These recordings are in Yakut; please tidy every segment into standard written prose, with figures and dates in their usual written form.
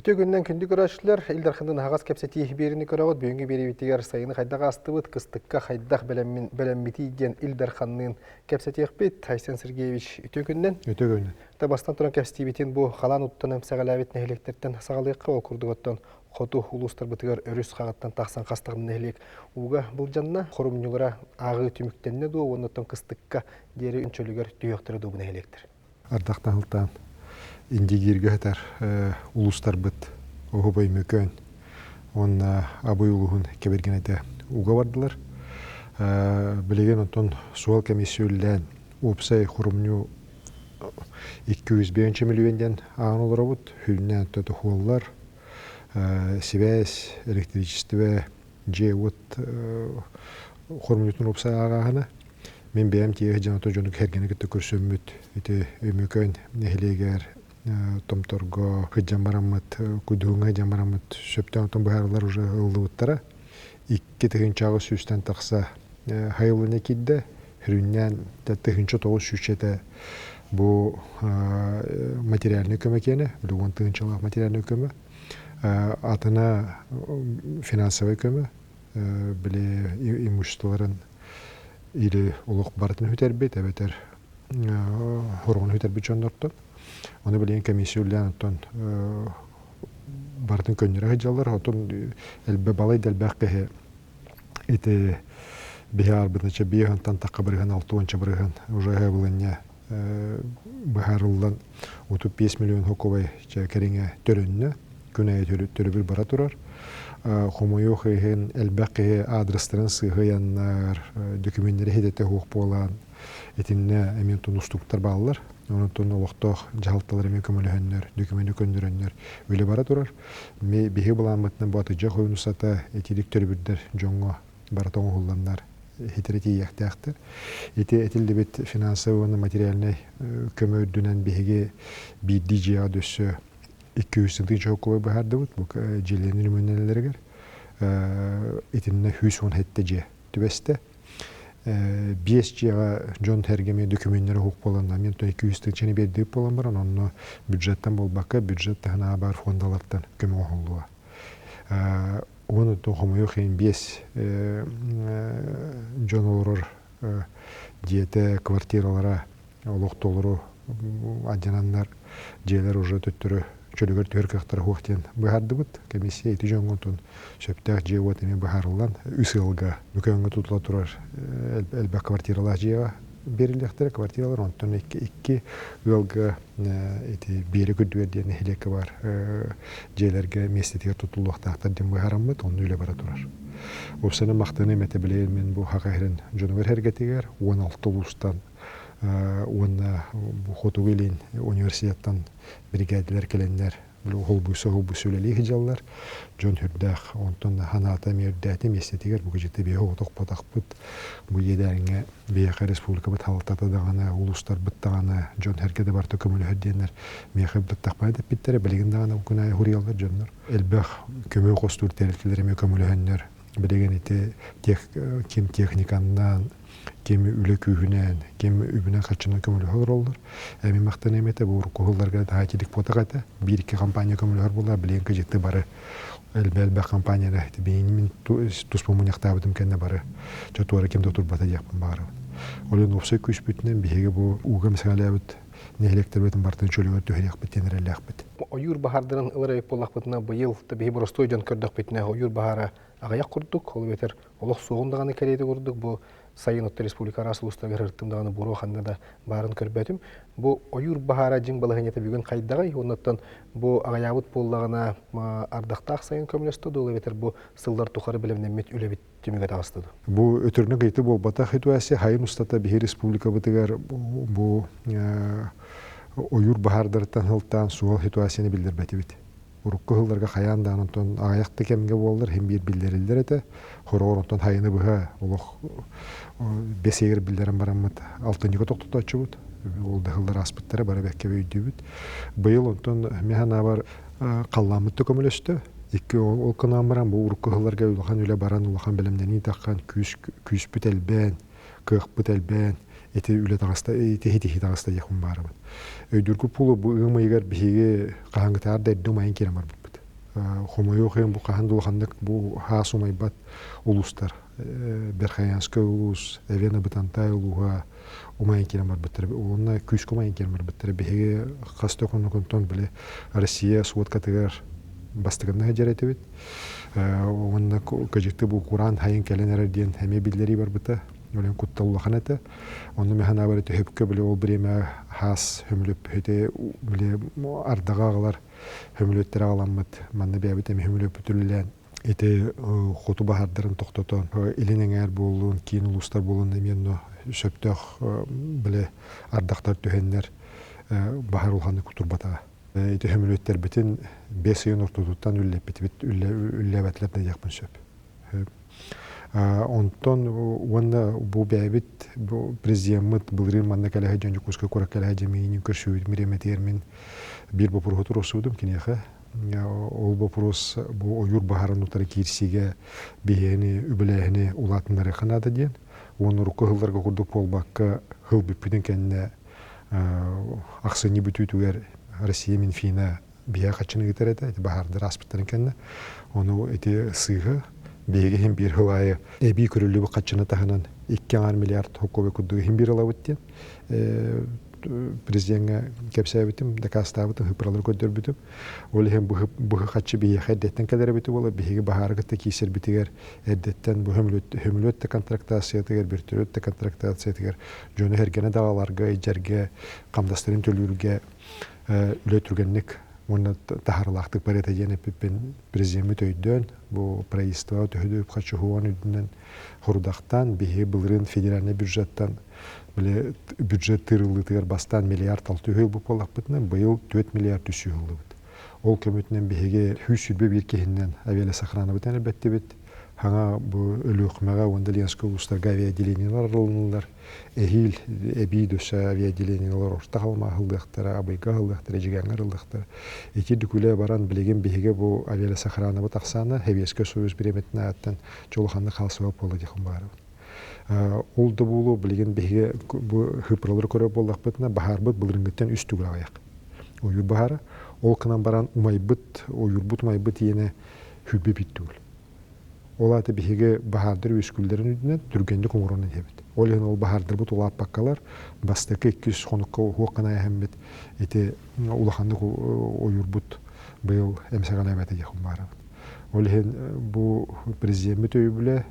Үтүө күнүнэн күндү көрөөччүлэр, Ил Дарханныын аһаҕас кэпсэтии биэриини көрөҕүт. Бүгүҥҥү биэриибитигэр сайыны хайдах аастыбыт, кыстыкка хайдах бэлэммин, бэлэммитий диэн Ил Дарханныын кэпсэтиэхпит. Айсен Сергеевич, үтүө күнүнэн. Үтүө күнүнэн. Та бастан туран кэпсэтиибитин бу халаан уттан эмсэҕэлээбит нэһилиэктэртэн саҕалыахха. Ол курдук оттон хоту улуустарбытыгар өрүс хаҕыттан тахсан хастаҕын нэһилиэк ууга былдьанна. Хорумньулара ааҕыы түмүктэннэ дуо уонна оттон кыстыкка диэри чөлүгэр түһүөхтэрэ дуу бу нэһилиэктэр? Ардахтан сылтаан Индигииргэ сытар улуустарбыт Оһубай Мөкөөн уонна Абый улууһун кэбиргэнэтэ уга бардылар. Билигин онтон суол комиссия үллээн уопсай хурумньу 205 миллион диэн ааҕан олоробут. Хүннээн тотуһуоллар, сибээс, электричество, дьиэ-уот хурумньутун уопсай ааҕааһына. Мин бэйэм тиэһэ дьонотон дьону кэргэни кытта көрсөммүт ити Өймөкөөн нэһилиэгэр Томторго сылдьан бараммыт, Кудуһуҥҥа сылдьан бараммыт сөптөөх отон быһаарылар уже ыллыбыттара. 2 800-тэн тахса хайылына киирдэ. Сүрүннээн 1900 этэ бу материальнай көмө киэнэ, уон тыһыынчалаах материальнай көмө. Атына финансовай көмө, били имуществоларын или олох барытын бүтэрбит эбэтэр хороҕун бүтэрбит дьоннортон. Ону билигин комиссия үлэлээн оттон барытын көннөрө сылдьаллар. Оттон элбэ балай да элбэх киһи ити биһи аарбытыча биэһынтан тахха бырыһын алтуонча бырыһын уже былынньа быһаарыллан 35 миллион хоковай кэриҥэ төлөннө. Күн аайы төлөбүр бара турар. Хомойуох иһин элбэх киһи адрестарын сыыһыйаннар, документары хитэтэ суох буолан, итиннэ эмиэ тунустуктар бааллар. Онон олохтоох дьаһалталар эмиэ көмөлөһөннөр, документы көннөрөннөр үлэ бара турар. Ми биһи былааммытынан бу атыдьах ойунусата итилик төлөбүрдэр дьоҥҥо барыта оҥоһулланнар хитри тиийиэхтээхтэр. Ити этиллибит финансовый уонна материальнай көмө үрдүнэн биһиги биирдии дьиэҕэ дөссө 200 чокуой быһаардыбыт бу дьиэлэрин өрөмүөннэнэллэригэр итиннэ 117 дьиэ түбэстэ. Биэс дьиэҕэ дьон сэргэми документнары уһук буоланна мен 200 тыһыынчаны биэрдибит буолан баран онно бюджеттан буолбакка бюджет таһынаа баар фондалартан көмө оҥоһуллуо. Уон хомойуох иһин биэс дьон олорор дьиэтэ, квартиралара олох толору алдьананнар дьиэлэр уже төттөрү чөлүгэр түһэр кыахтара суох диэн быһаардыбыт. Комиссия ити дьоҥҥо отун сөптөөх дьиэ-уот эмиэ быһаарыллан үс ыалга Бүкөөҥҥө тутула турар элбэх квартиралаах дьиэҕэ биэриллиэхтэрэ квартиралар онтон икки ыалга ити Биэрэ Күрдүгэр диэн нэһилиэккэ баар дьиэлэргэ миэстэтигэр тутуллуохтаахтар диэн быһаараммыт, онно үлэ бара турар. Уопсайынан махтаныам этэ билигин мин бу Саха сирин дьонугар-сэргэтигэр 16 улуустан уонна Хотугу Илин университеттан биригээдэлэр кэлэннэр холбуйса-холбуйса үлэлии сылдьаллар. Дьон сүрдээх онтон санаата эмиэ үрдээтэ миэстэтигэр бу кыдьыты биһи оҕотохпотохпут бу иэдээҥҥэ биһиэхэ республикабыт салалтата даҕаны улуустарбыт даҕаны дьон сэргэ да барыта көмөлөһөр диэннэр миэхэ быттахпына дэппиттэрэ билигин даҕаны бу күн аайы суруйаллар дьоннор элбэх көмө хостуур тэрилтэлэр эмиэ көмөлөһөннөр билигин ити тех, ким техниканнан ким үлэ күүһүнэн, ким үбүнэн-харчынан көмөлөһө олороллор. Эми махтаныам этэ, бу урукку сылларга таһааччылык буотах этэ. Биир-икки компания көмөлөһөр буолла, билигин кыдьыкты бары элбэх компанияны мин туспа мунньахтаабытым кэннэ бары чотуора ким да турбата диэхпин баҕарабын. Ол иһин уопсай күүспүтүнэн биһиги бу ууга эмсэҕэлээбит нэһилиэктэрбитин барытын чөлүгэр түһэриэхпит диэн эрэллээхпит. Ойуур баһаардарын ылар эбит буоллахпытына, быйыл биһи боростуой дьон көрдөхпүтүнэ, ойуур баһаара аҕыйах курдук, ол эбэтэр олох суоҕун даҕаны кэриэтэ курдук бу сайын отто республика араас улуустарыгар ырыттым даҕаны буруо ханна да баарын көрбөтүм. Бу ойуур баһаара дьиҥ балаһыанньата бүгүн хайдаҕый? Оннуттан бу аҕыйаабыт буоллаҕына ардахтаах сайын көмөлөстө дуо эбэтэр бу сыллар тухары бэлэмнэммит үлэбит түмүгэ таҕыста дуо? Бу өтөрүнэн ыйытыы буолбатах ситуация сайын устата биһи республикабытыгар бу ойуур баһаардарыттан сылтаан суол ситуацияны биллэрбэтибит. Урукку сылларга хайаан даҕаны онтон аҕыйах да кэмҥэ буоллар иһин биир биллэриллэр этэ. Хороҕор онтон хайыны быһа олох бэс ыйыгар биллэрэн бараммыт алтынньыга тохтотооччубут. Ол да сыллар ааспыттара бары бэккэ өйдүүбүт. Быйыл онтон мин санаабар халлааммыт да көмөлөстө. Икки ол гынан баран бу урукку сылларга улахан үлэ баран улахан бэлэмнэнии таххан күүс күүспүт элбээн кыахпыт элбээн ити үлэ таҕыста ити итиһи таҕыста диэхпин баарабын. Өйдүүргүт буолуо бу ыам ыйыгар биһиги хаһааҥҥытааҕар да эрдэ умайан киирэн барбыппыт. Хомойуох иһин бу хаһан да улаханнык бу хаас умайбат улуустар Верхоянскай улуус, Эвена Бытантай улууһа умайан киирэн барбыттара. Уонна күүскэ умайан киирэн барбыттара. Биһиги хас да хонукунтан били Россия сводкатыгар бастакынна сылдьар этибит. Уонна кыдьыкты бу кураан хайын кэлэн эрэр диэн эмиэ биллэрии барбыта. Олен куттал улахан этэ. Онно мен санаабар төһөпкө били ол бириэмэ хаас хөмүлөппүтэ били ардаҕа аҕалар хөмүлүөттэр аҕаламмыт манна бэйэбит эми хөмүлүөппүт үлэлээн ити хоту баһаардарын тохтотон илин эҥээр буоллун киин улуустар буоллун эмиэ онно сөптөөх били ардахтар түһэннэр баһаар улаханнык кутурбатаҕа. Ити хөмүлүөттэрбитин 5 ыйын ортотуттан үллэппитибит үллээбэтилэр да диэхпин сөп. Онтон уонна бу бэйэбит бу президеммит былырыын манна кэлэ сылдьан Дьокуускай куоракка кэлэ сылдьан миигин көрсүбүт бириэмэтигэр мин биир боппуруоһу туруорсубутум киниэхэ. Ол боппуруос бу ойуур баһаарын утары киирсиигэ биһиэни үбүлээһини улаатыннарыахха наада диэн. Уонна урукку сылларга курдук буолбакка сыл бүппүтүн кэннэ ахсынньы бүтүүтүгэр Россия Минфина биһиэхэ хаччыны ыытар этэ, ити баһаардар ааспыттарын кэннэ. Ону ити сыыһа биһиги иһин биир сыл аайы эбии көрүллүбүт хаччыны таһынан 2,5 миллиард холкуобай курдук иһин биир ылабыт диэн президеҥҥэ кэпсээбитим, дакаастаабытым, ыпыралары көрдөрбүтүм. Ол иһин быһы хаччы биһиэхэ эрдэттэн кэлэр эбитэ буолар, биһиги баһаары кытта киирсэрбитигэр эрдэттэн бу хөмүлүөт да контрактациятыгар, бөртөлүөт да контрактациятыгар дьону эргэнэ даҕаларга, илдьэргэ, хамнастарын төлүүргэ үлэ түргэнник уонна таһаарыылаахтык барыта диэн эппиппин президеммит өйдөөн, бу правительство төһө да үп-харчы уһуон үрдүнэн хорудахтаан, биһиги былырыын федеральнай бюджеттан били бюджет тыырыллыытыгар бастаан миллиард 600 ылбыт буоллахпытына, быйыл 4 миллиард 300 ыллыбыт. Ол көмөтүнэн биһиги 121 киһиннэн авиалесохранабытын элбэттибит. Хаҥа бу Өлүөхүмэҕэ уонна Ленскэй улуустарга авиаотделениелар арылыннылар. Эһиил эбии дөссө авиаотделениелар орто халыма аһыллыахтара, Абыйга аһыллыахтара, Эдьигээҥҥэ арыллыахтара. Ити дүкүлэ баран билигин биһиги бу авиалесохранабыт ахсаана Сэбиэскэй Союз бириэмэтин ааттан чулаханнык хаалсыбат буолла диэххин баарыбын. Ол да буолуо билигин биһиги бу хыпыралары көрөр буоллахпытына баһаарбыт былырыыҥҥыттан үс төгүл аҕыйах. Ойуур баһаара. Ол гынан баран умайбыт, ойуурбут умайбыт иэнэ хүрбэ биир төгүл. Ол аата биһиги баһаардар үөскүүллэрин үрдүнэн түргэнник оҥорон иһэбит. Ол иһин ол баһаардарбыт улааппаккалар бастакы иккис хонукка уһуох гына иһэммит ити улаханнык ойуурбут быйыл эмсэҕэлээбэтэ диэххин баарабыт. Ол иһин бу президеммит өйөбүлэ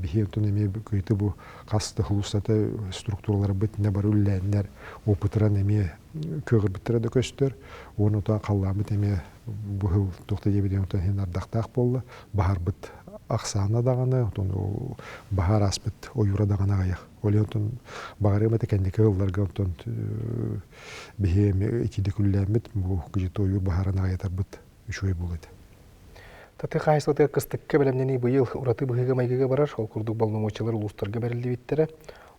биһи онтон эмиэ кыйты бу хас да сыл устата структураларбыт не бары үллээннэр опытыран эмиэ кыаҕырбыттара да көстөр. Уонна отон халлааммыт эмиэ бу сыл туох да диэбитин онтон иһин ардахтаах буолла. Баһарбыт ахсаана даҕаны, отон баһаар ааспыт ойуура даҕаны аҕыйах. Ол иһин онтон баҕарыам этэ кэнники сылларга онтон биһи эмиэ итиидик үллээммит бу кыдьыт ойуур баһаарын аҕыйатарбыт үчүгэй буолуо этэ. Таты хаһаайыстыбатыгар кыстыкка бэлэмнэнии быйыл ураты быһыыга-майгыга барар, ол курдук боломуочуйалар улуустарга бэриллибиттэрэ.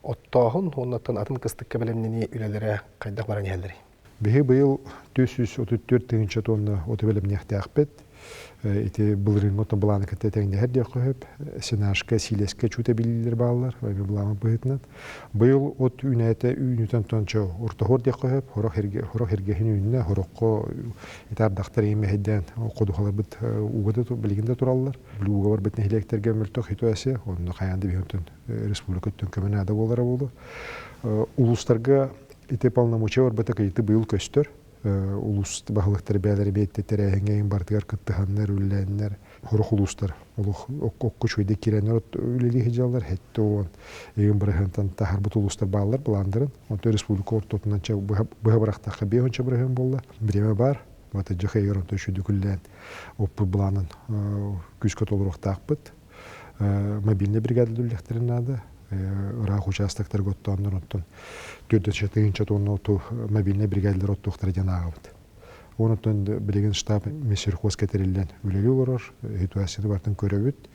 Оттооһун уонна атын кыстыкка бэлэмнэнии үлэлэрэ хайдах баран иһэллэрий? Биһи быйыл 434 тыһыынча тонна оту бэлэмниэхтээхпит. Ити былырыыҥҥы оттон былааны кытта тэҥнэһэр диэххэ сөп. Сенажка, сиилэскэ чуут эбиллиилэр бааллар, эми былааммыт быһыытынан. Быйыл от үүнээтэ үүнүүтэн тончо ортоһуор диэххэ сөп. Хорох хорох эргэһин үүннэ, хороххо ити ардахтар эҥин мэһэйдээн ходуһаларбыт ууга да билигин да тураллар. Ууга барбыт нэһилиэктэргэ мөлтөх ситуация, онно хайаан да биһи республика өттүн көмө наада буолара буолуо. Улуустарга Ити полномочия барбыта кыйыты быйыл көстөр. Улуус баһылыктара бэйэлэрэ бэйэтэ тэрээһиҥҥэ барытыгар кыттыһаннар, үлэлээннэр, сорох улуустар олох окко үчүгэйдик киирэннэр үлэлии сылдьаллар. Хэттэ уон ыйын бырыһыантан таһаарбыт улуустар бааллар былааннарын. Онтон республика ортотунан быһа бырахтахха 5 бырыһыан буолла. Бириэмэ баар. Батыдьах ыйыгар онтон үчүгэйдик үлэлээн оппут былаанын күүскэ толоруохтаахпыт. Мобильнай бригада үллэхтэрин наада. Ыраах участоктарга оттооннор оттон 400 тонна оту мобильнай бригадалар оттуохтара диэн ааҕабыт. Онон билигин штаб Минсельхозка тэриллэн үлэлии олорор. Ситуацияны барытын көрөбүт.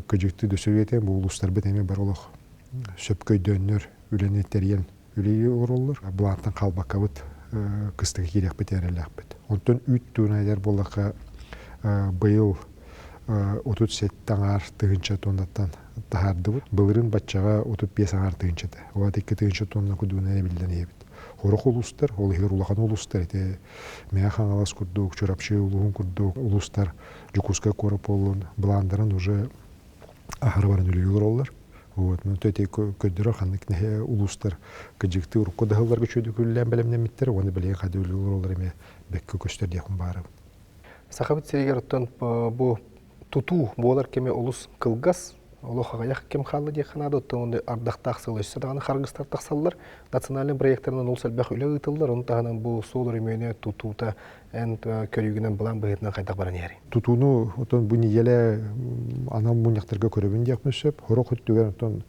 Көдьүктүү дөсөбүөтэ бу улуустарбыт эмиэ бар олох сөпкө өйдөөннөр үлэни тэрийэн үлэлии олороллор. Былаантан хаалбаккабыт кыстыгы киириэхпит эрэллээхпит. Онтон үүт туунайдар буоллахха быйыл 37 аҥаар тыһыынча тоннаттан таһаардыбыт. Былырыын баччаҕа 35 аҥаар тыһыынча этэ. Ол 2 тыһыынча тонна кудуунан эбиллэн иһэбит. Хорох улуустар, ол иһигэр улахан улуустар ити Мэҥэ Хаҥалас курдук, Чурапчы улууһун курдук улуустар Дьокуускай куорат буоллун былаандарын уже аһара баран үлэлии олороллор. Вот, ну, то эти көрдөрөр ханнык нэһэ улуустар кыдьыктыы урукку да сылларга үчүгэй бэлэмнэммиттэр уонна билигин хады үлэлии олороллор эмиэ бэккэ көстөр диэхпин баарабын. Сахабыт сиригэр оттон бу тутуу буолар кэми олус кылгас, олох аҕыйах кэм хаалла диэххэ наада, оттон ардахтаах сыл өссө даҕаны харгыстар тахсаллар. Национальнай проектарынан олус элбэх үлэ ыытыллар, ону таһынан бу суол өрөмүөнэ тутуута эн көрүүгүнэн былаан быһыытынан хайдах баран иһэрий? Тутууну отон бу нэдиэлэ анал мунньахтарга көрөбүн диэхпин сөп. Сорох өттүгэр отон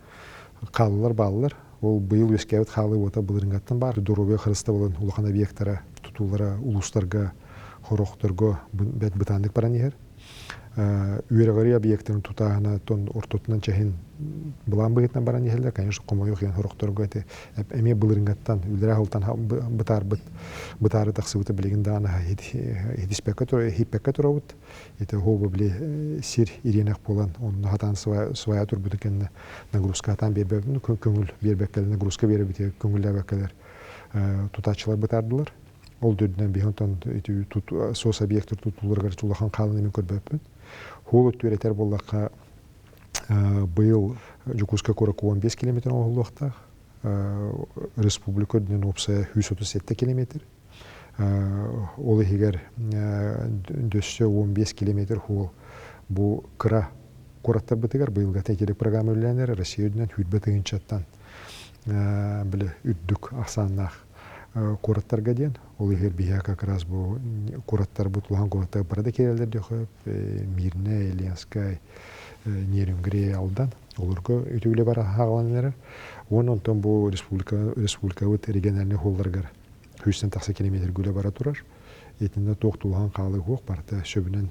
хааллар бааллар. Ол быйыл үөскээбит хаалыы уота былырыыҥҥаттан баар. Доруобуйа харыстабылын улахан объектара, тутуулара улуустарга, хорохторго бэрт бытааннык баран иһэр. Үөрэҕирии объектарын тутааһына тон ортотунан чэһин былаан быһыытынан баран иһэллэр. Конечно, хомойуох иһин хорохторго ити эмиэ былырыыҥҥаттан үлэрэ сылтан бытаарбыт бытаары тахсыбыта билигин даҕаны иһиппэккэ турабыт. Ити оһуоба били сир ириэнэх буолан онно хатаан свая турбутун кэннэ нагрузка хатаан биэрбэт көҥүл биэрбэккэлэр нагрузка биэрбитигэр көҥүллээбэккэлэр тутааччылар бытаардылар. Ол үрдүнэн биһи онтон ити сос объектар тутууларыгар улахан хаалан эми көрбөппүн. Хуол өттүгэр этэр буоллахха быйыл Дьокуускай куоракка 15 километр оҥоһуллуохтаах. Республика үрдүнэн уопсайа 137 километр. Ол иһигэр дөссө 15 километр хуол бу кыра куораттарбытыгар быйылгата итилик программа үлэлэнэр Россия үрдүнэн сүүрбэ тыһыынчаттан били үрдүк ахсааннаах куораттарга диэн. Ол иһигэр биһиэхэ как раз бу куораттарбыт улахан куораттар бары да киирэллэр диэхэ Мирнэй, Ленскай, Нерюнгри, Алдан. Олорго үтү үлэ бара хаалан эрэр. Уонна онтон бу республика республикабыт региональнай холларыгар сүүстэн тахса километрга үлэ бара турар. Итиннэ туох тулахан хаалыы суох барыта сөбүнэн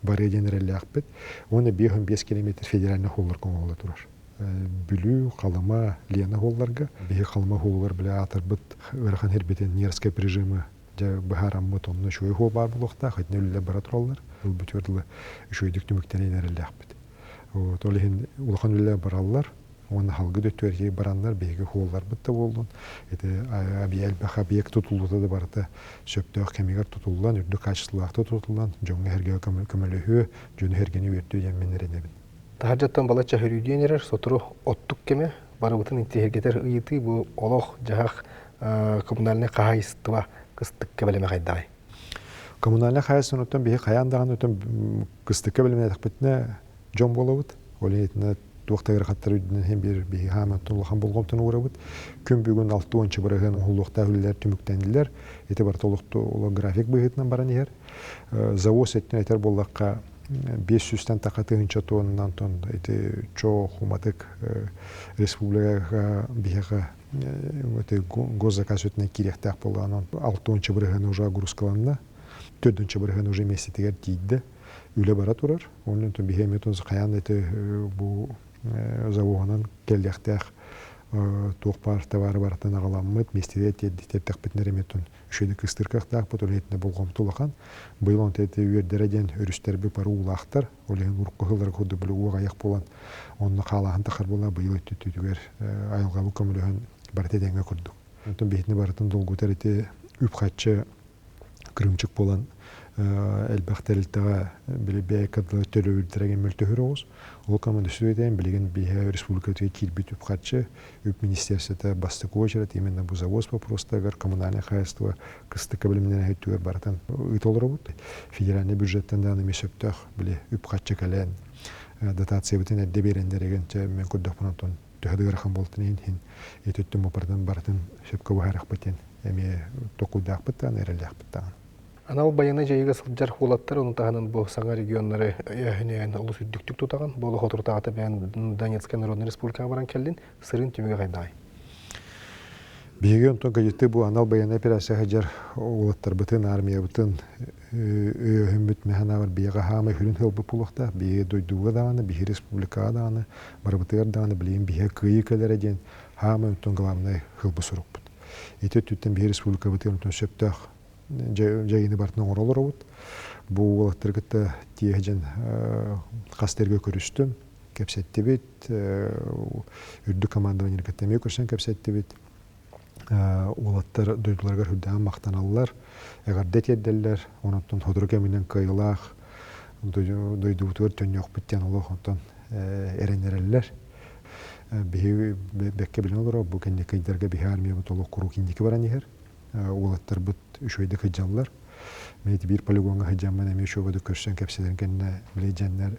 барыа диэн эрэллээхпит. Уонна 5 километр федеральнай холларга оҥоһулла турар. Бүлүү, Халыма, Лена уолларга. Биһи Халыма уолугар бile аатырбыт ыарахан ирбитин Нерскай прижимы дьэ быһаараммыт онно үчүгэй уол баар буолуохтаах итиннэ үлэлэр бара тураллар. Ылбытыгар дылы үчүгэйдик түмүктэнэн эрэллээхпит. Вот, ол иһин улахан үлэлэр бараллар. Уонна халгы да өттүгэр бараннар биһиги хуолларбыт да буоллун. Ити элбэх объект тутуллуута да барыта сөптөөх кэмигэр тутуллан, үрдүк качестволаахтык тутуллан, дьоҥҥо-сэргэҕэ көмөлөһүө, дьону-сэргэни үөрдүө диэн мин эрэнэбин. Таһырдьаттан балачча хөрүүдүйэн эрэр сотору оттук кэмэ барыбытын интиһиргэтэр ыйытыы бу олох-дьаһах коммунальнай хаһаайыстыба кыстыкка бэлэмэ хайдаҕый? Коммунальнай хаһаайыстыбаттан биһи хайаан даҕаны өтөн кыстыкка бэлэмнээтэхпитинэ дьон буолабыт. Ол иһитинэ туох да ыарахаттар үрдүнэн иһин биир биһи хаамантан улахан болҕомтону уурабыт. Күн бүгүн 60 бырыһыан оһоллуохтаах үлэлэр түмүктэннилэр. Ити барыта олохто график быһыытынан баран иһэр. Завоз өттүн этэр буоллахха 500-тэн таха тыһыынча туоннан тон ити чоо уматык республикаҕа биһиэхэ ити госзаказ өттүнэн киириэхтээх буоллаҕына алтыонча бырыһыана уже огрузкаланна төрдүнчэ бырыһыана уже миэстэтигэр тиийдэ үлэ бара турар онон биһи эмиэ хайаан ити бу завоһунан кэлиэхтээх туох баар товары барытын аҕаламмыт миэстэтигэр тиэрдэхпитинэ эрэ эмиэ үчүгэйдик кыстыыр кыахтаахпыт, ол иһитинэ болҕомто улахан. Быйыл онто ити үөрдэрэ диэн өрүстэрбит бары уулаахтар, ол иһин урукку сылларга курдук били уу аҕыйах буолан онно хаалааһын тахар буолла, быйыл өттүтүгэр айылҕабыт көмөлөһөн барыта этэҥҥэ курдук. Онтон биһитини барытын долгутар ити үп-харчы кырыымчык буолан элбэх тэрилтэҕэ били бэйэккэ дылы төлөбүрдэрэ мөлтөһөр оҕус. Ол командир билигин биһэ республикатыгар киирбит үп-харчы үп министерствота бастакы очерет именно бу завоз вопростарыгар коммунальное хозяйство кыстыкка бэлэмнэнэ өттүгэр барытын ыыта олоробут. Федеральный бюджеттан даҕаны эмиэ сөптөөх били үп-харчы кэлэн дотациябытын эрдэ биэрэннэригин чэ мен көрдөхпүн онтон төһө да ыарахан буолтун иһин иһин ити өттүн бапардан барытын сөпкө быһаарыахпыт диэн эмиэ толкуйдаахпыт даҕаны эрэллээхпит даҕаны. Анал байыаннай дьайыыга сылдьар уолаттар ону таһынан бу саҥа регионнары өйөөһүнүн олус үрдүктүк тутаҕын. Бу олох отурутааҕыта бэйэн Донецкай Народнай Республикаҕа баран кэллин. Сырыын түмүгэ хайдаҕай? Биһиги онтон кыдьыттыы бу анал байыаннай операция сылдьар уолаттарбытын, армиябытын өйөөһүммүт мэһэн биһиэхэ хаамай сүрүн сыалбыт буолуохтаах. Биһиги дойдуга даҕаны, биһиги республикаҕа даҕаны, барыбытыгар даҕаны билигин биһиэхэ кыайыы кэлэрэ диэн хаамай онтон главнай сыалбыт сорукпут. Ити өттүттэн биһиги республикабытыгар онтон сөптөөх дьайыыны барытын оҥоро олоробут. Бу уолаттары кытта тиэһэ дьэн хас тэргэ көрүстүм, кэпсэттибит, үрдүк командование кытта эмиэ көрсөн кэпсэттибит. Уолаттар дойдуларыгар үрдээн махтаналлар, эҕэрдэ тиэрдэллэр. Онон сотору кэминэн кыайыылаах дойдубутугар төннүөхпүт диэн олох онтон эрэннэрэллэр. Биһиги бэккэ билэн олорор, бу кэнники ыйдарга биһи армиябыт олох куруук инники баран иһэр. Уолаттарбыт үчүгэйдик сылдьаллар. Мин ити биир полигоҥҥа сылдьаммын эмиэ үчүгэйдик көрсөн кэпсэтэн кэннэ били дьэннэр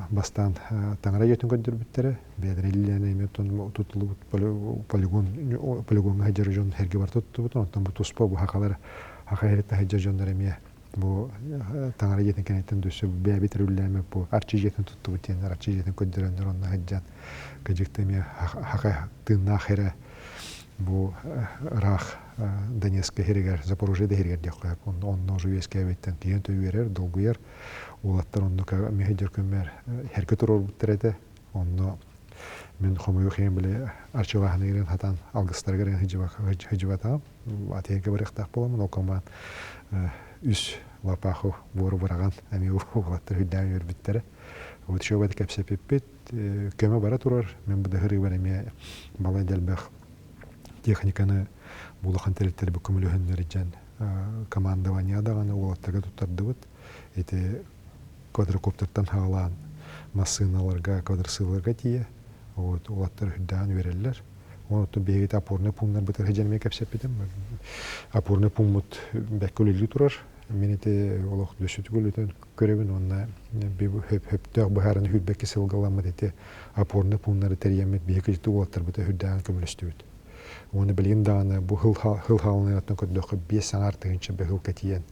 бастаан таҥара дьиэтин көрдөрбүттэрэ. Бэйэлэрэ илиилээн эмиэ тутуллубут полигон полигоҥҥа сылдьар дьон сэргэ барыта туттубут. Онтон бу туспа бу хахалар хаха иһиттэн сылдьар дьоннор эмиэ бу таҥара дьиэтин кэнниттэн өссө бэйэбит эрэ үлэлээммит бу арчы дьиэтин туттубут диэннэр арчы дьиэтин көрдөрөннөр онно сылдьан кыдьыкта эмиэ хаха тыыннаах эрэ бу ыраах Донецкай сиригэр, Запорожье да сиригэр диэххэ сөп. Онно уже үөскээбиттэн киһи үөрэр, долгуйар. Уолаттар онно эмиэ сылдьар күммэр сэргэ туруорбуттар этэ. Онно мин хомойуох иһин били арчылааһыныгар хатан алгыстарыгар сылдьыбатаҕым. Атыырга барыахтаах буоламмын, ол команд үс лапааху буору быраҕан эмиэ уолаттар үрдээн үөрбүттэрэ. Вот еще кэпсэппиппит. Көмө бара турар. Мин бу да эмиэ балай да элбэх техниканы улахан тэрилтэлэр көмөлөһөннөр дьэн командование даҕаны уолаттарга туттардыбыт. Ити квадрокоптертан хаалаан массыыналарга, квадроциклларга тиийэ. Вот уолаттар үрдээн үөрэллэр. Онтон биһиги опорный пунктарбытыгар сылдьан эмиэ кэпсэппитим. Опорный пункт бэккэ үлэлии турар. Мин ити олох дөссө үлэтин көрөбүн уонна хөптөөх быһаарыны хүрбэккэ сылгаламмыт ити опорный пунктары тэрийэммит биһиги уолаттарбыта үрдээн көмөлөстүбүт. Уонна билигин даҕаны бу хыл хаалыныгаттан көрдөххө 5,5 тыһыынча бөһүлкэ тиийэн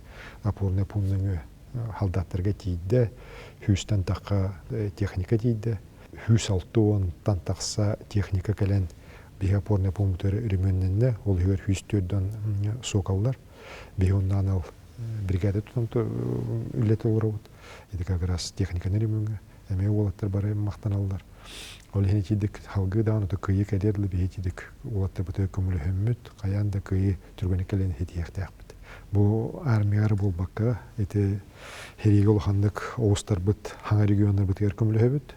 опорный пункт нөҥүө халдааттарга тиийдэ, 100-тэн тахха техника тиийдэ, 160-тан тахса техника кэлэн биһи опорный пунктары өрөмүөннэннэ, ол иһигэр 104 соколлар. Биһи онно анал бригада тутан үлэ толоробут. Ити как раз техниканы өрөмүөҥҥэ эмиэ уолаттар бары махтаналлар. Ол иһин итидик халгыы даҕаны то кыйы кэлиэр дылы биһи итидик уолаттарбытыгар көмөлөһөммүт, хайаан да кыйы түргэнник кэлэн итиэхтээхпит. Бу армияҕа буолбакка, ити сэриигэ улаханнык оҕустарбыт хаҥа регионнарбытыгар көмөлөһөбүт.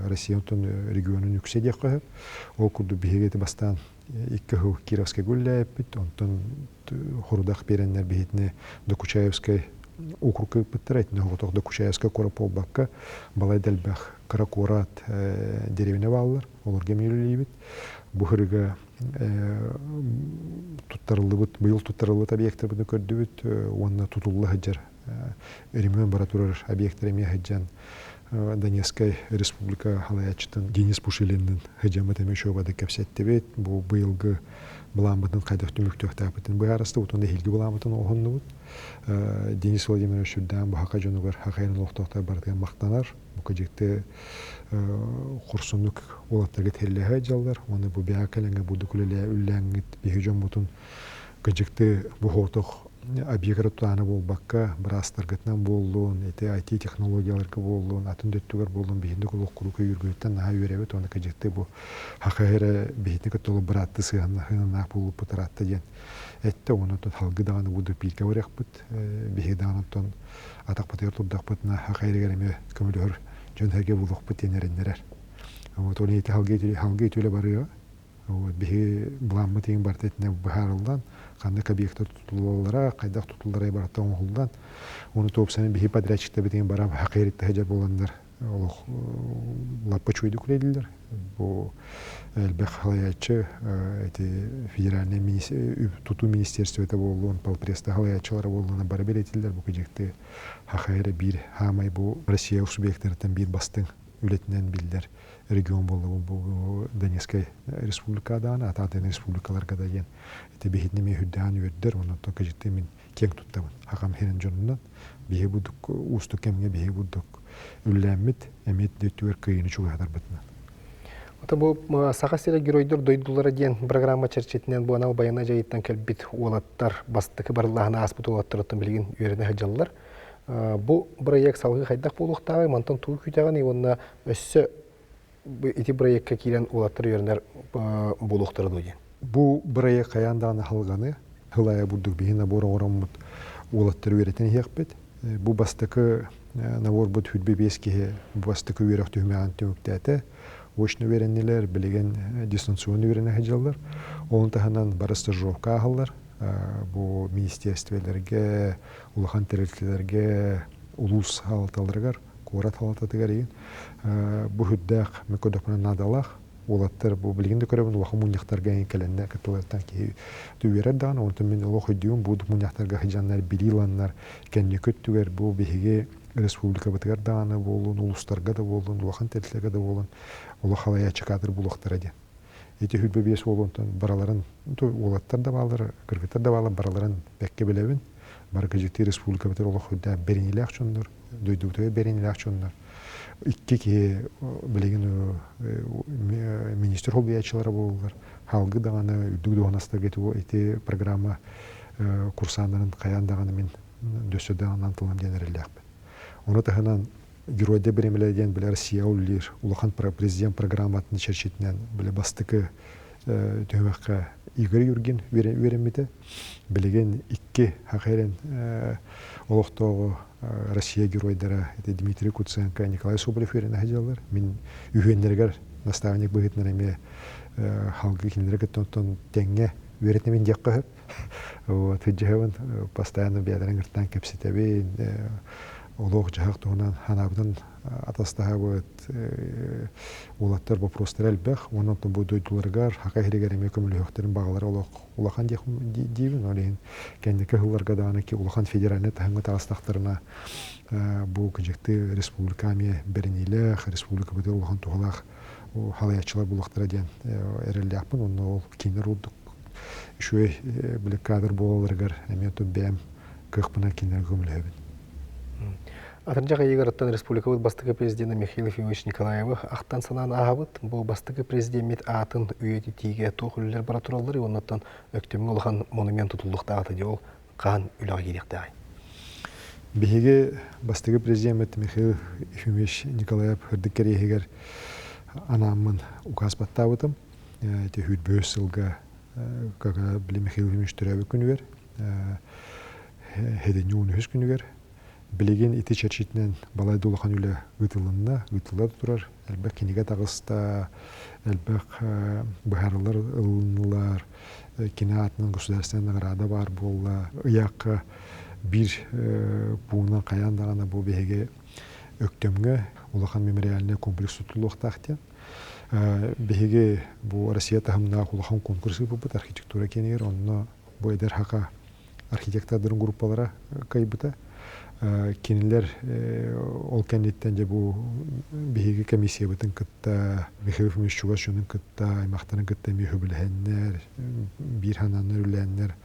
Россия онтон регионун үксэ диэххэ сөп. Ол курдук биһиги ити бастаан икки сыл Кировскайга үлэлээбиппит, онтон хорудах биэрэннэр биһитини Докучаевскай округка ыыппыттара. Итиннэ соҕотох Докучаевскай куорат буолбакка, балай да элбэх кыра куорат, деревня бааллар. Олорго эмиэ үлэлиибит. Бу сырыыга туттарыллыбыт, быйыл туттарыллыбыт объектарбытын көрдүбүт уонна тутулла сылдьар өрөмүөн бара турар объектар эмиэ сылдьан Донецкай республика халайааччытын Денис Пушилинныын сылдьаммыт эмиэ үчүгэй кэпсэттибит. Бу быйылгы былааммытын хайдах түмүктүөхтээхпитин быһаарыстыбыт уонна эһиилги былааммытын оҥоһуннубут. Денис Владимирович сүрдээн бу саха дьонугар, саха олохтоохтор барытыгар махтанар. Бука дьикти хорсуннук уолаттарга тэрилэһэ дьаллар уонна бу бэйэ кэлэҥҥэ бурдук үлэлээ үллээҥҥит биһи дьоммутун кыдьыкты бу хоотох объектары тутаана буолбакка быраастаргытынан буоллун ити IT технологияларга буоллун атын дөттүгэр буоллун биһинник олох куруук өйүүргүттэн наһаа үөрэбит уонна кыдьыкты бу хаха эрэ биһитини кытта олох быраатты сыһыаннаах буолбуппут ыраатта диэн эттэ уонна оттон салгыы даҕаны бу пииргэ барыахпыт биһиги даҕаны оттон атахпытыгар турдахпытына хаха эригэр эмиэ көмөлөһөр дьон-сэргэ булуохпут диэн эрэннэрэр. Вот ол ити халгыы үтүөлэ барыаҕа. Вот биһи былааммыт иһин барыта итинэ быһаарыллан, ханнык объектар тутуллаллара, хайдах тутуллара барыта оҥоһуллан, ону туопсайынан биһи подрядчиктарбытын бара хакыйрытта сылдьар буоланнар олох лаппа үчүгэйдик үлэлииллэр. Бу элбэх халайааччы ити федеральнай тутуу министерствота буоллун, полпредство халайааччылара буоллун бары бэлиэтиллэр бу кыдьыкты ХХР биир хаамай бу Россия субъектарыттан биир бастыҥ үлэтинэн биллэр регион буолла бу Донецкай республика даҕаны, атын республикаларга да диэн ити биһитини эмиэ үрдээн үөрдэр, онон кыдьыкты мин киэҥ туттабын. Хахам хирин дьонунан биһи бурдук уустук кэмҥэ биһи бурдук үллээммит эмиэ өттүгэр кыайыыны чугаһатарбытынан. Ото бу Саха сирэ геройдор дойдулара диэн программа чэрчитинэн бу анал байыаннай дьайыыттан кэлбит уолаттар бастакы барыллааһын ааспыт уолаттарыттан билигин үөрэнэ сылдьаллар. Бу бырайыак салгыы хайдах буолуохтааҕый, мантан тугу күүтэҕиний уонна өссө ити бырайыакка киирэн уолаттар үөрэнэр буолуохтара дуо диэн? Бу бырайыак хайаан даҕаны халҕаны, сыл аайы бурдук биһи набор оҥороммут уолаттары үөрэтэн иһиэхпит. Бу бастакы наборбут 25 киһи бастакы үөрэх түһүмэҕин түмүктээтэ. Очно үөрэннилэр, билигин дистанционно үөрэнэ сылдьаллар. Ол таһынан бары стажировка ааһаллар. Бу министерствелэргэ, улахан тэрилтэлэргэ, улуус салалталарыгар, куорат салалтатыгар иин бу үрдээх мөкөдөкмөнөн наадалаах уолаттар бу билигин да көрөбүн улахан мунньахтарга эҥин кэлэннэр кыттыларыттан киһи үөрэр даҕаны онтон мин олох өйдүүм бу мунньахтарга сылдьаннар билии ыланнар кэнники өттүгэр бу биһиги республикабытыгар даҕаны буоллун улуустарга да буоллун улахан тэрилтэлэргэ да буоллун олох халайааччы кадр булуохтара диэн ити 25 уолунтан бараларын уолаттар да бааллар кыргыттар да бааллар бараларын бэккэ билэбин бары кыдьыктыы республикабытыгар олох үрдээх бэриниилээх дьоннор дойдубутугар бэриниилээх дьоннор икки киһи билигин министр холбуйааччылара буолаллар халгы даҕаны үрдүк дуоһунастарга ити программа курсааннарын хайаан даҕаны мин дөссө даҕанан тылам диэн эрэллээхпин. Ону таһынан Геройда бириэмэлэ диэн били Россия үлэлиир улахан президент программатын чэрчитинэн били бастакы түһүмэххэ Игорь Юргин үөрэммитэ. Билигин икки хахэрин олохтооҕу Россия геройдара это Дмитрий Куценко, Николай Соболев үөрэнэ сылдьаллар. Мин үһүөннэригэр наставник быһыытынан эмиэ халгы кинилэри кытта онтон тэҥҥэ үөрэтнэбин диэххэ сөп. Вот, сылдьыһабын, постоянно бэйэлэрин кыртан кэпсэтэбин, олох-дьаһах туһунан ханаабытын атастаһабыт, уолаттар вопростара элбэх, уонна онтон бу дойдуларыгар, хака иһиригэр эмиэ көмөлөһүөхтэрин баҕалара олох улахан диибин, ол иһин кэнники сылларга даҕаны улахан федеральнай таһымҥа таҕыстахтарына бу кыдьыктыы республика эмиэ бэриниилээх, республикабытыгар улахан туһалаах халайааччылар булуохтара диэн эрэллээхпин, онно ол кинилэр ордук үчүгэй били кадр буолалларыгар эмиэ бэйэм кыахпынан кинилэргэ көмөлөһөбүн. Атырдьах ыйыгар республикабыт бастакы президенэ Михаил Ефимович Николаевы ахтан санаан ааһабыт. Бу бастакы президеммит аатын үйэтитиигэ туох үлэлэр бара тураллар уоннаттан Өктөмҥө улахан монумент тутуллуохтаах дии ол хаһан үлэҕэ киириэхтээҕий? Биһиги бастакы президеммит Михаил Ефимович Николаев үрдүк кэриэһигэр анааммын указ баттаабытым. Ити 25 сылга когда били Михаил Ефимович төрөөбүт күнүгэр Хэдэнньи 13 күнүгэр билигин ити чэрчитинэн балай да улахан үлэ ыытылынна, ыытылла да турар. Элбэх кинигэ таҕыста, элбэх быһаарылар ылыннылар, кини аатынан государственная награда баар буолла. Ыйаахха биир пуунан хайаан даҕаны бу биһиги Өктөмҥө улахан мемориальнай комплекс тутуллуохтаах диэн. Биһиги бу Россия таһымнаах улахан конкурс ыыппыппыт архитектура киинигэр, онно бу эдэр хака архитектордарын группалара кыайбыта. Кинилэр ол кэнниттэн дьэ бу биһиги комиссиябытын кытта Михаил Ефимович чугас дьонун кытта, аймахтарын кытта эмиэ сөбүлэһэннэр, биир санааннар үлэлээннэр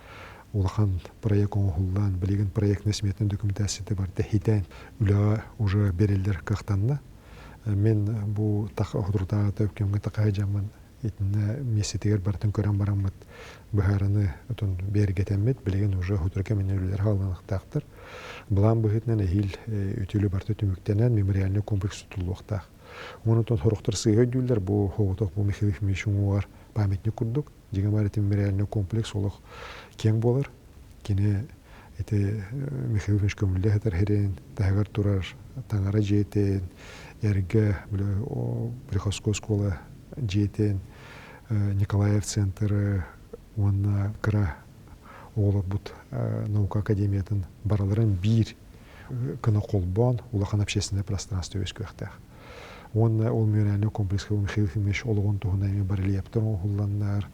улахан проект оҥоһуллан, билигин проектнай сметнай документацията барыта хитэн үлэҕэ уже бериллэр кыахтанна. Мин бу соторутааҕыта үккэмҥэ такаһы дьаммын итиннэ миэстэтигэр барытын көрөн бараммыт быһаараны отон бигэргэтэммит билигин уже сотору кэминэн үлэлэр хаалланыахтаахтар. Былаан быһыытынан эһиил үтүөлү барыта түмүктэнэн мемориальнай комплекс тутуллуохтаах. Онон сорохтор сыыһа өйдүүллэр бу соҕотох бу Михаил Ефимович уҥуоҕар памятник курдук. Дьиҥэ баар ити мемориальнай комплекс олох киэҥ буолар. Кини ити Михаил Ефимович көмүллэ сытар сирин таһыгар турар таҥара дьиэтин, эргэ приходской оскуола дьиэтин, Николаев центры уонна кыра оҕолорбут наука академиятын барыларын биир гына холбоон улахан общественное пространство үөскүөхтээх. Уонна ол мемориальнай комплекска Михаил Ефимович олоҕун туһунан эмиэ барельефтар оҥоһулланнар,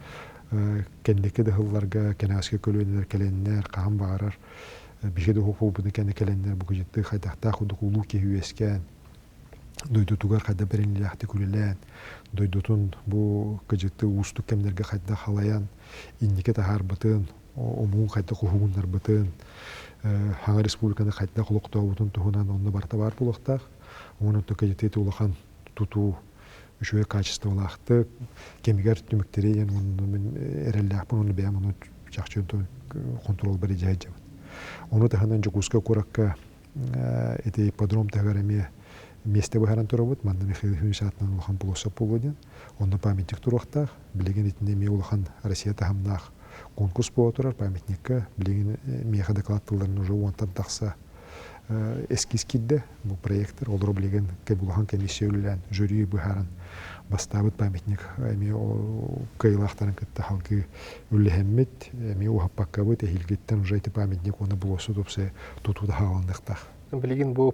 кэнники да сылларга кэнэҕэски көлүөнэлэр кэлэннэр, хаһан баҕарар биһиги да уһук кэннэ кэлэннэр бу кыдьыттыы хайдахтаах курдук улуу киһи үөскээн, дойдутугар хайдах бэриниилээхтик үлэлээн, дойдутун бу кыдьыттыы уустук кэмнэргэ хайдах халайан, инники таһаарбытын, омугун хайдах уһугуннарбытын, хаҥа республиканы хайдах олохтообутун туһунан онно барыта баар буолуохтаах. Онон кыдьыттыы улахан тутуу үчүгэй качестволаахтык кэмигэр түмүктэри диэн онно мин эрэллээхпин уонна бэйэм ону чахчы хонтуруол бары дьаһайдьабын. Ону таһынан Дьокуускай куоракка ити ипподром таһыгар эмиэ миэстэ быһааран турабыт. Манна Михаил Ефимович аатынан улахан площадь буолуо диэн. Онно памятник туруохтаах. Билигин итиннэ эмиэ улахан Россия таһымнаах конкурс буола турар памятникка. Билигин миэхэ доклад тылларын уже уонтан тахса эскиз киирдэ. Бу проектор олору билигин улахан комиссия үлэлээн жюри быһааран. Бастаабыт памятник эмиэ кыайыылаахтарын кытта халгыы үллэһэммит, эмиэ уһаппаккабыт эһиилгиттэн уже ити памятник уонна болуоссат уопсай тутуута хаалыныахтаах. Билигин бу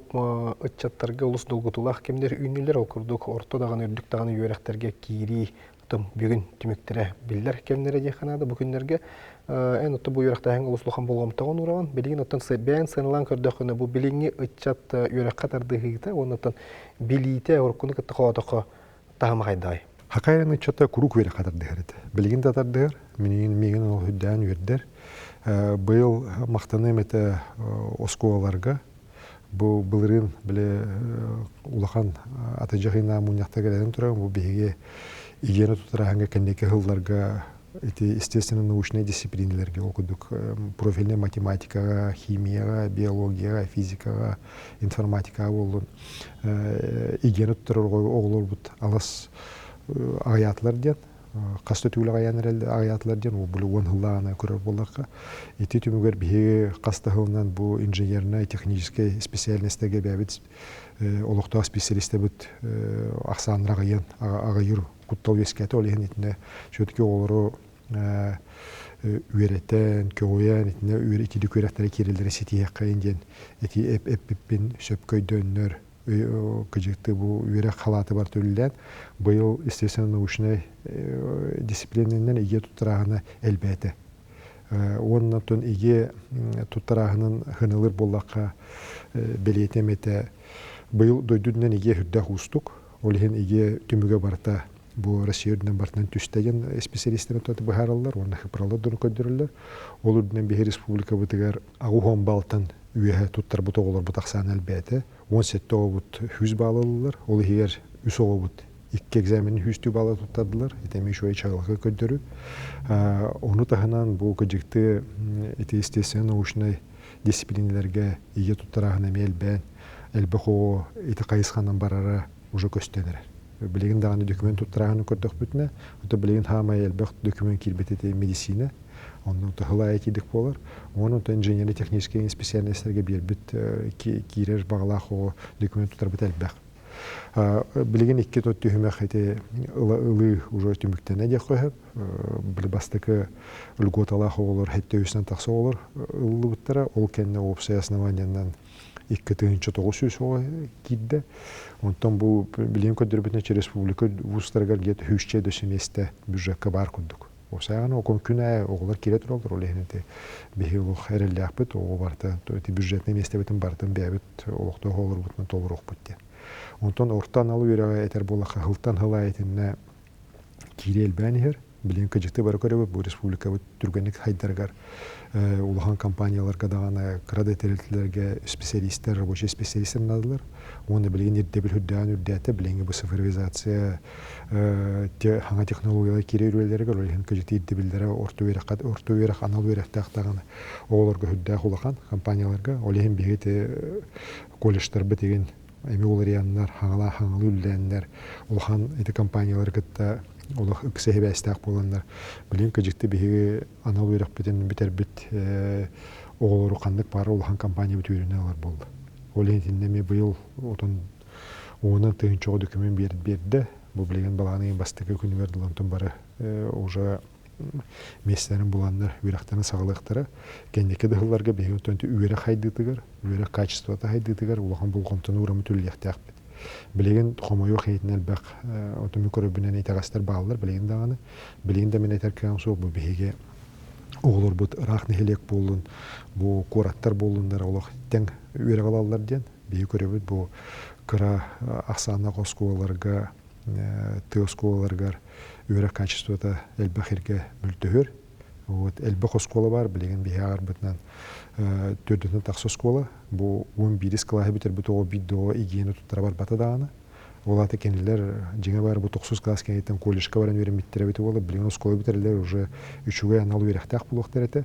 ыччаттарга олус долгутуулаах кэмнэр үүннүлэр. Ол курдук орто даҕаны үрдүк даҕаны үөрэхтэргэ киирии бүгүн түмүктэрэ биллэр кэмнэрэ диэххэ наада. Бу күннэргэ эн оттон бу үөрэхтээһиҥ олус улахан болҕомтоҕун уураҕын. Билигин оттон бэйэҥ сыаналаан көрдөххүнэ бу билиҥҥи ыччат үөрэххэ тардыһыыта уонна оттон билиитэ уруккуну кытта холоотоххо таһыма хайдаҕый? Хакайын ыччата куруук үөрэххэ тардыһар этэ. Билигин да тардыһар, миигин миигин ол үрдээн үөрдэр. Быйыл махтаныам этэ оскуолаларга. Бу былырыын били улахан атыдьах ыйнаах мунньахта кэлэн туран бу биһиги игиэни тутарааһыҥҥа кэнники сылларга ити естественно-научнай дисциплиналарга ол курдук профильнай математикаҕа, химияҕа, биологияҕа, физикаҕа, информатикаҕа буоллун игиэни туттарар оҕолорбут алас аҕыйаатылар диэн хас да түгэл аҕыйаан аҕыйаатылар диэн ол били уон сыллааҕына көрөр буоллахха ити түмүгэр биһиги хас да сылынан бу инженернай техническэй специальностарга бэйэбит олохтоох специалистабыт ахсааннара аҕыйан аҕыйыр куттал үөскээтэ ол иһин итиннэ все-таки оҕолору үөрэтэн көҕүйэн итиннэ итирик үөрэхтэрэ киирэллэрин ситиһиэххэйин диэн ити эппиппин сөпкө өйдөөннөр кыдьыкты бу үөрэх халааты бар төлүлээн быйыл естественно научнай дисциплинанан игэ туттарааһына элбээтэ уонна оттон игэ туттарааһынын хынылыр буоллахха бэлиэтиэм этэ быйыл дойду үрдүнэн игэ үрдээх уустук ол иһин игэ түмүгэ барыта бу Россия үрдүнэн барытынан түстэ диэн специалистэр быһаараллар уонна хыпыралар дьону көрдөрөллөр. Ол үрдүнэн биһи республикабытыгар аҕыс баалтан үөһэ туттарбыт оҕолорбут ахсаана элбээтэ. 17 оҕобут 100 баал ыллылар. Ол иһигэр үс оҕобут икки экзамени 100 баала туттардылар. Ити эмиэ үчүгэй чаҕылхай көрдөрүү. Ону таһынан бу кыдьыкты ити естественно-научнай дисциплинэлэргэ ийэ туттарааһын эмиэ элбээн, элбэх оҕо ити хайысханан барара уже көстөн эрэр. Билигин даҕаны документ туттарааһыны көрдөхпүтүнэ, ото билигин хаамай элбэх документ киирбит ити медицина, онно тыһылаайа киирдик буолар. Онон инженерно-техническэй специальностарга биэрбит киирэр баҕалаах оҕо документ тутарбыт элбэх. Билигин икки түһүмэх ити ылыы уже түмүктэнэ диэх сөп. Били бастакы льготалаах оҕолор хэттэ үсүнэн тахса оҕолор ыллыбыттара. Ол кэннэ уопсай основаниянан 2900 оҕо киирдэ. Онтон бу билигин көрдөрбүтүнэн республика вузтарыгар где-то сүүсчэ дөсө миэстэ бюджекка баар курдук. Осааҕына окон күн аайы оҕолор киирэ тураллар, ол иһин ити биһи олох эрэллээхпит, оҕо барыта ити бюджетнай миэстэбитин барытын бэйэбит олохтоох оҕолорбутунан толоруохпут диэн. Онтон орто анал үөрэҕи этэр буоллахха, сылтан сыл аайы итиннэ киирии элбээн иһэр. Билигин кыдьыкты бары көрөбүт, бу республикабыт түргэнник сайдарыгар улахан компанияларга даҕаны кыра да тэрилтэлэргэ специалистэр, рабочий специалистэр наадалар. Уонна билигин ирдэбил үрдээн үрдээтэ, билиҥҥи бу цифровизация хаҥа технологиялар киирэр үлэлэригэр, ол иһин кыдьыкты ирдэбиллэрэ орто үөрэххэ орто үөрэх анал үөрэхтээх даҕаны оҕолорго үрдээх улахан компанияларга. Ол иһин биһиги колледжтарбыт игин эми уларыйаннар, хаҥалаа хаҥалыы үллээннэр, улахан ити компаниялары кытта олох ыкса сибээстээх буоланнар, билигин кыдьыкты биһиги анал үөрэхпитин бүтэрбит оҕолору ханнык баар улахан компаниябыт үөрэнэ ылар буолла. Ол иһин итиннэ эмиэ быйыл отон уонан тыһыынча оҕо документ биэрдэ. Бу билигин балаҕан ыйын бастакы күнүгэр дылы онтон бары уже миэстэлэрин буланнар үөрэхтэрин саҕалыахтара. Кэнники да сылларга биһиги оттон үөрэх хайдыытыгар, үөрэх качествота хайдыытыгар улахан болҕомтону уураммыт үлэлиэхтээхпит. Билигин хомойуох иһитин элбэх отуму көрөрбүнэн итэҕэстэр бааллар билигин даҕаны. Билигин да мин этэр кыаҕым суох бу биһиги оҕолорбут ыраах нэһилиэк буоллун, бу куораттар буоллуннар олох тэҥ үөрэх ылаллар диэн. Биһиги көрөбүт бу кыра ахсааннаах оскуолаларга тыа оскуолаларыгар үөрэх качествота элбэх иргэ мөлтөһөр. Вот элбэх оскуола бар, билигин биһи аарбытынан төрдүтүн тахса оскуола. Бу 11 кылааһы бүтэрбит оҕо биир да оҕо игиэни туттара барбата даҕаны. Ол аата кинилэр дьиҥэ баар бу тохсус кылаас кэнниттэн колледжка баран үөрэммиттэрэ эбитэ буолла. Билигин оскуола бүтэрэллэр уже үчүгэй анал үөрэхтээх буолуохтар этэ.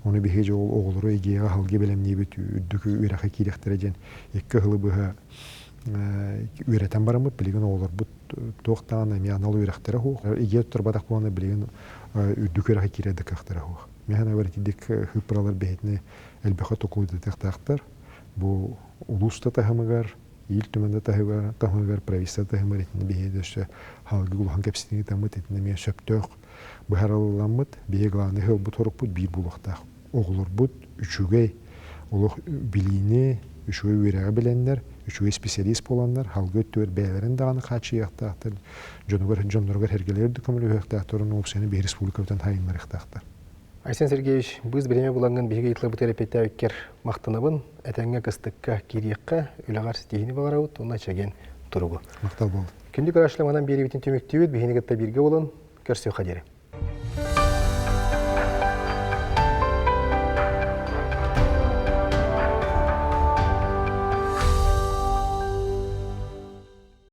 Ону биһиги дьэ ол оҕолору игиэҕэ аһылгы бэлэмниибит, үрдүк үөрэххэ киириэхтэрэ диэн икки сылы быһа үөрэтэн бараммыт билигин оҕолорбут туох даҕаны эмиэ анал үөрэхтэрэ суох. Игиэ туттарбатах буолан билигин үрдүк үөрэххэ киирэр да кыахтара суох. Миэхэ наверное итинник хыыппаралар бэйэтини элбэхэ токуйдатыахтаахтар. Бу улуус да таһымыгар, Ил Түмэн да таһыгар, таһымыгар, правительство таһымыгар итини биһиги өссө халгы улахан кэпсэтиини таммыт итини эмиэ сөптөөх быһарылламмыт биһиги главный ыалбыт хорукпут биир буолуохтаах. Оҕолорбут үчүгэй олох билиини, үчүгэй үөрэҕи билэннэр, үчүгэй специалист буоланнар, халгы өттүгэр бэйэлэрин даҕаны хааччыйыахтаахтар, дьонугар, дьонноругар эргэлэр да көмөлөһүөхтээхтэр, уонна уопсайынан биһи республикабытын хайыннарыахтаахтар. Айсен Сергеевич, быыс бириэмэ булаҥҥын биһиги ыйытыллыбыт эппиэттээбиккэр махтанабын. Этэҥҥэ кыстыкка киириэххэ, үлэҕэр ситиһиини баҕарабыт уонна чэгиэн туругу. Махтал буолун. Күндү көрөөччүлэр манан биэриибитин түмүктүүбүт. Биһини кытта бииргэ буолун. Көрсүөххэ диэри.